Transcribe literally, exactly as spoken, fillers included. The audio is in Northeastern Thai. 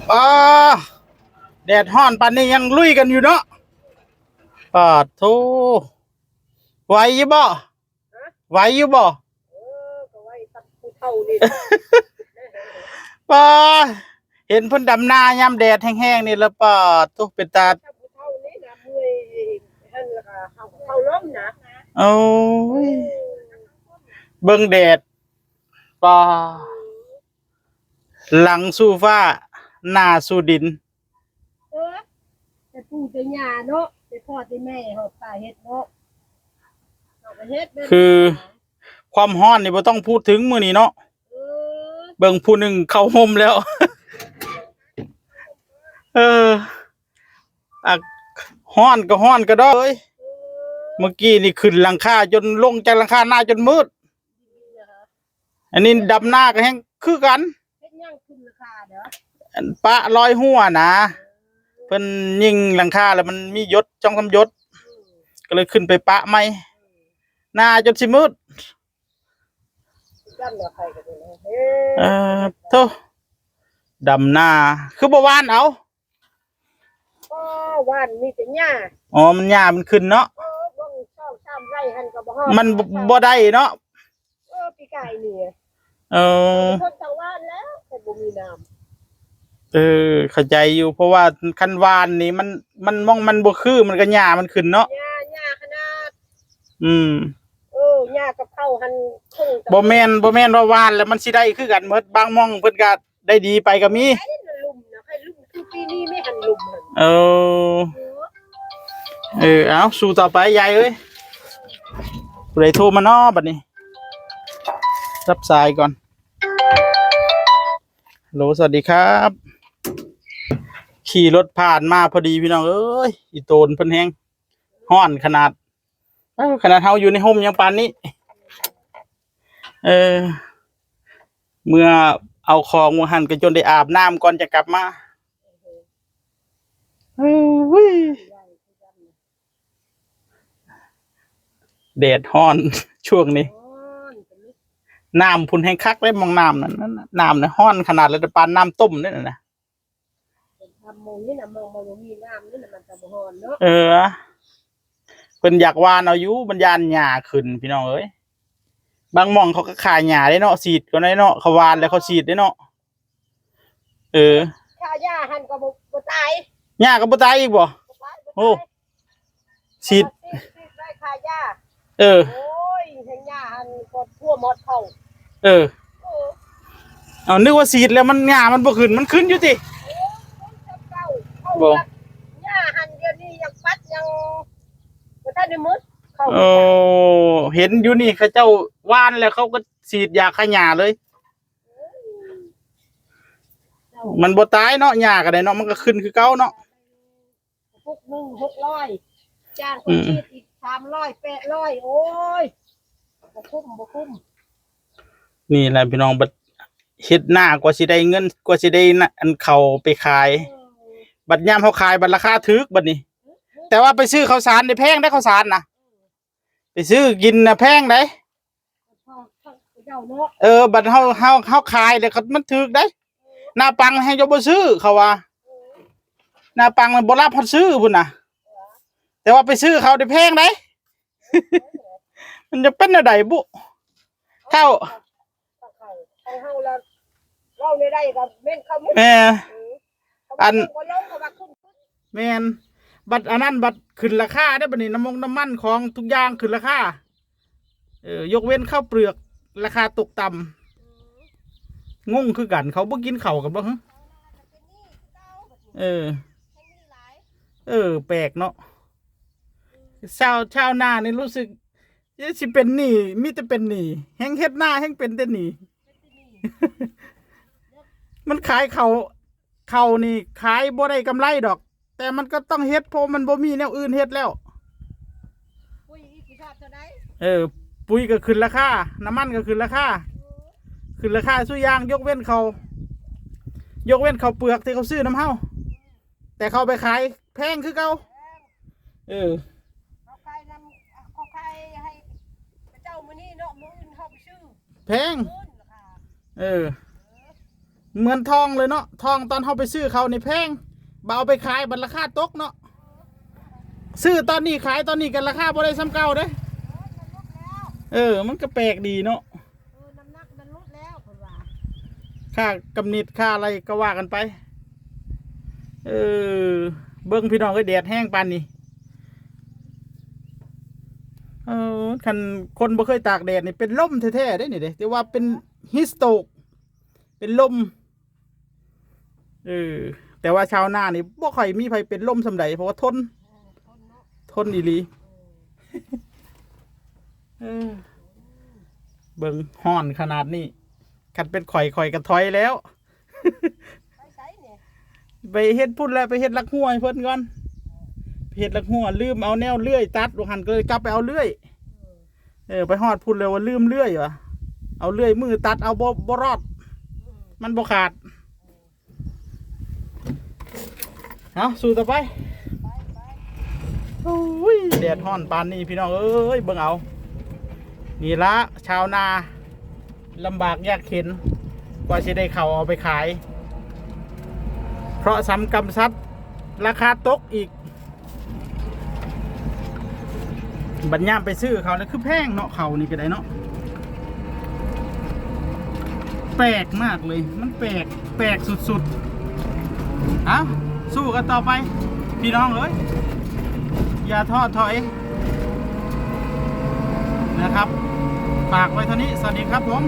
ป้า แดดฮ้อนปานนี้ยังลุยกันอยู่เนาะ ปาดโธ่ ไหวอยู่บ่ ไหวอยู่บ่ เออ ก็ไหวตักผู้เฒ่านี่ ป้า เห็นเพิ่นดำนายามแดดแฮงๆนี่แล้ว ปาดโธ่ เป็นตา ถ้าผู้เฒ่านี่นะเมื่อยหั่นแล้วก็เฮาก็เฒ่าลงนะ โอ้ย เบิ่งแดด ป้า หลังสู่ฟ้า หน้าสู่ดิน เออ แต่ปู่แต่ย่าเนาะ แต่พ่อแต่แม่เฮาพาเฮ็ดเนาะ เฮาก็เฮ็ดแบบ คือ ความฮ้อนนี่บ่ต้องพูดถึงมื้อนี้เนาะ เออ เบิ่งผู้หนึ่งเข้าห่มแล้ว เออ อ่ะ ฮ้อนก็ฮ้อนกะด้อเอ้ย เมื่อกี้นี่ขึ้นหลังคาจน ลงจากหลังคาหน้าจนมืด อันนี้ดำนาก็แฮงคือกัน เฮ็ดหยังขึ้นราคาเด้อ อันปะรอยหัวนะ เพิ่นยิงหลังคาแล้วมันมีหยด สองสามหยด อืม ก็เลยขึ้นไปปะใหม่ หน้าจนสิมืด จำเนาะ ใครก็ได้เนาะ เออ โธ่ ดำนา คือบ่หว่านเอา ก็หว่านมีแต่หญ้า อ๋อ มันหญ้ามันขึ้นเนาะ เออ เบิ่งสองสามไร่หั่นก็บ่ฮอด มันบ่ บ่ได้เนาะ เออ ปีกายนี่ เออ เพิ่นทางหว่านแล้ว แต่บ่มีน้ำ เออ เข้าใจอยู่ เพราะว่าคันหว่านนี่มัน มันหม่องมันบ่คือ มันก็หญ้ามันขึ้นเนาะ หญ้า หญ้าขนาด อืม เออ หญ้ากับเขาหั่นคงจะ บ่แม่น บ่แม่นว่าหว่านแล้วมันสิได้คือกันหมด บางหม่องเพิ่นก็ได้ดีไปก็มี ไอ้มันลุ่มนะ ใครลุ่มคือปีนี้ไม่หันลุ่มหั่น เออ เออ เอา สู้ต่อไปยายเอ้ย ผู้ใดโทรมาน้อบัดนี้ รับสายก่อน ฮัลโหล สวัสดีครับ ขี่รถผ่านมาพอดีพี่น้องเอ้ย อีโตนเพิ่นแฮงฮ้อนขนาด เอ้า ขนาดเฮาอยู่ในร่มยังปานนี้ เออ เมื่อเอาของมื้อหั่นก็จนได้อาบน้ำก่อนจะกลับมา เอ้ย แดดฮ้อน ช่วงนี้ ฮ้อน น้ำพุ้นแฮงคักเลย หม่องน้ำนั่น นั่นน่ะ น้ำน่ะฮ้อนขนาดเลย ปานน้ำต้มเลยนั่นน่ะ ทำหม่องนี่นะ หม่องมันบ่มีน้ำนี่นะ มันก็บ่ฮ้อนเนาะ เออ เพิ่นอยากหว่านเอาอยู่ มันย้านหญ้าขึ้นพี่น้องเอ้ย บางหม่องเขาก็ฆ่าหญ้าเด้เนาะ ฉีดก็ได้เนาะ เขาหว่านแล้วเขาฉีดเด้เนาะ เออ ฆ่าหญ้าหั่นก็บ่ บ่ตาย หญ้าก็บ่ตายอีกบ่ บ่ตาย บ่ตาย โอ้ ฉีด ฉีด ฉีดไว้ฆ่าหญ้า เออ โอ้ย แฮงหญ้าหั่นก็ทั่วหมดเขา เออ เออ เอา นึกว่าฉีดแล้วมัน หญ้ามันบ่ขึ้น มันขึ้นอยู่ติ เออ ขึ้นจำเก่า เขา บ่ แบบหญ้าหั่นเดี๋ยวนี้ยังปัดยังบ่ทันได้หมด เขา โอ้ เห็นอยู่นี่เขาเจ้าหว่านแล้วเขาก็ฉีดยาฆ่าหญ้าเลย มันบ่ตายเนาะ หญ้าก็ได้เนาะ มันก็ขึ้นคือเก่าเนาะ กระปุกหนึ่งหกร้อย จ้างคน อืม ฉีดอีกสามร้อย แปดร้อย โอ้ย บ่คุ้ม บ่คุ้ม นี่แหละพี่น้อง บัดเฮ็ดนากว่าสิได้เงิน กว่าสิได้นะ อันเข้าไปขาย เออ บัดยามเฮาขาย บัดราคาถูกบัดนี้ เออ แต่ว่าไปซื้อข้าวสารนี่แพงเด้อ ข้าวสารนะ เออ ไปซื้อกินน่ะแพงเด้ เจ้าเนาะ เออ บัดเฮา เฮา เฮาขายแล้วก็มันถูกเด้ นาปังแฮงจะบ่ซื้อเขาว่า นาปังมันบ่รับเฮาซื้อพุ้นน่ะ แต่ว่าไปซื้อเขาได้แพงเด้ มันจะเป็นแนวใดบุ ข้าว ของเฮาแล้ว เว้าแนวใดก็แม่นเข้าหมด แม่ เออ อัน บ่ลงก็ว่าขึ้น แม่น บัดอันนั้นบัดขึ้นราคาเด้อ บัดนี้น้ำมงน้ำมันของทุกอย่างขึ้นราคา เออ ยกเว้นข้าวเปลือก ราคาตกต่ำ งงคือกัน เขาบ่กินข้าวกันบ่ ฮะ เออ เออ แปลกเนาะ ชาว ชาวนานี่รู้สึก เอ๊ะ สิเป็นหนี้ มีแต่เป็นหนี้ แฮงเฮ็ดนาแฮงเป็นแต่หนี้ มันขายข้าว ข้าวนี่ขายบ่ได้กำไรดอก แต่มันก็ต้องเฮ็ด เพราะมันบ่มีแนวอื่นเฮ็ดแล้ว ปุ๋ยอีกกระสอบเท่าใด เออ ปุ๋ยก็ขึ้นราคา น้ำมันก็ขึ้นราคา ขึ้นราคาซุอย่าง ยกเว้นข้าว ยกเว้นข้าวเปลือกที่เขาซื้อนำเฮา แต่เขาไปขายแพงคือเก่า แพง เออ เขาขายนำ เขาขายให้เจ้ามื้อนี้เนาะ มื้ออื่นเขาไปซื้อ แพง ขึ้นราคา เออ เออ เหมือนทองเลยเนาะ ทองตอนเฮาไปซื้อเขานี่แพง บ่าเอาไปขายบัดราคาตกเนาะ ซื้อตอนนี้ขายตอนนี้กันราคาบ่ได้ส่ำเก่าเด้ เออ มันก็แปลกดีเนาะ เออน้ำหนักมันลดแล้วเพิ่นว่า ค่ากำหนิดค่าอะไรก็ว่ากันไป เออ เบิ่งพี่น้องเอ้ย แดดแฮงปานนี้ เออ คันคนบ่เคยตากแดดนี่เป็นลมแท้ๆเด้นี่เด้ แต่ว่าเป็น heat stroke เป็นลม เออ แต่ว่าชาวนานี่บ่ค่อยมีไผเป็นลมส่ำใด เพราะว่าทน เออทนเนาะ ทนอีหลี เออ เบิ่งฮ้อนขนาดนี้ คันเป็นข่อย ข่อยก็ถอยแล้ว ไปไสเนี่ย ไปเฮ็ดพุ้นแล้ว ไปเฮ็ดลักฮั่วให้เพิ่นก่อน ไปเฮ็ดลักฮั่ว ลืมเอาแนวเลื่อยตัด ว่าหั่นก็เลยกลับไปเอาเลื่อย เออ ไปฮอดพุ้นแล้วว่าลืมเลื่อยว่ะ เอาเลื่อยมือตัดเอาบ่ บ่รอด มันบ่ขาด เอา สู้ต่อไป ไปไป โอ้ย แดดฮ้อนปานนี้พี่น้องเอ้ย เบิ่งเอา นี่ละชาวนา ลำบากยากเข็ญ กว่าสิได้เข้าเอาไปขาย เพราะสำกำซัด ราคาตกอีก บัดยามไปซื้อเขาแล้วคือแพงเนาะ เขานี่ก็ได้เนาะ แปลกมากเลย มันแปลก แปลกสุดๆ เอา สู้กันต่อไป พี่น้องเอ้ย อย่าท้อถอย นะครับ ฝากไว้เท่านี้ สวัสดีครับผม